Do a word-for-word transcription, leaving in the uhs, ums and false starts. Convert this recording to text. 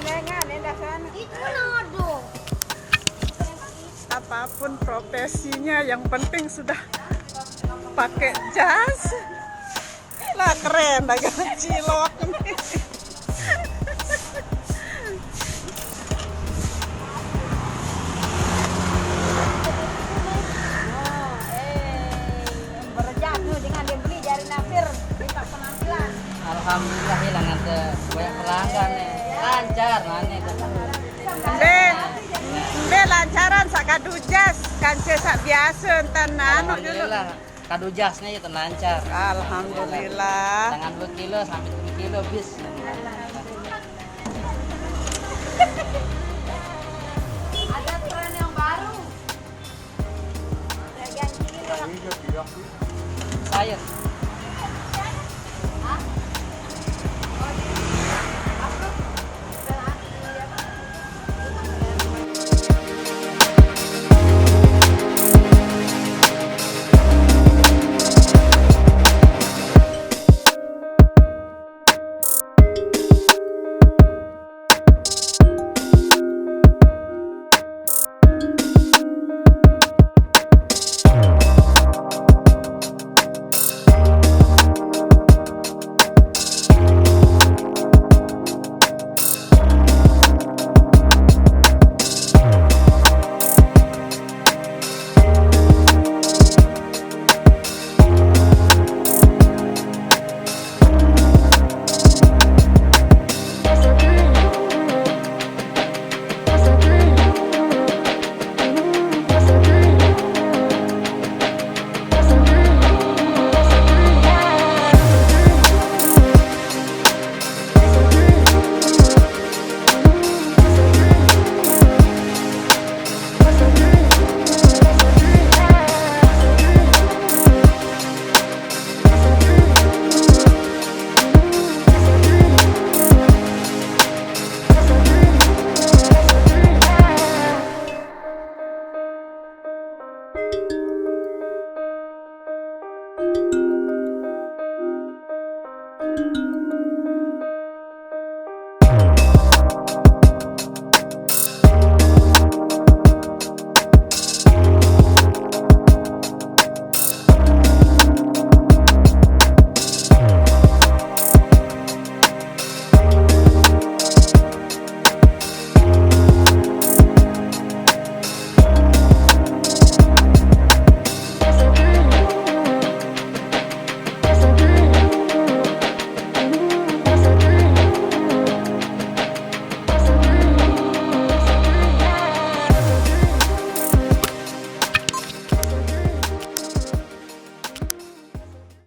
Jangan, endah sana. Itu lodo. Apapun profesinya, yang penting sudah pakai jas. Lah, keren dagang cilok nih. Oh, eh, berejak tuh dengan dia beli jari Nasir, minta penampilan. Alhamdulillah, hilang ada banyak pelanggan nih. Lancar, mana? Embe, embe lancaran sak kadu jas, kance sak biasa, enten anu dulu. Alhamdulillah, kadu jasnya itu lancar. Alhamdulillah. Tangan dua kilo sampai tiga kilo bis.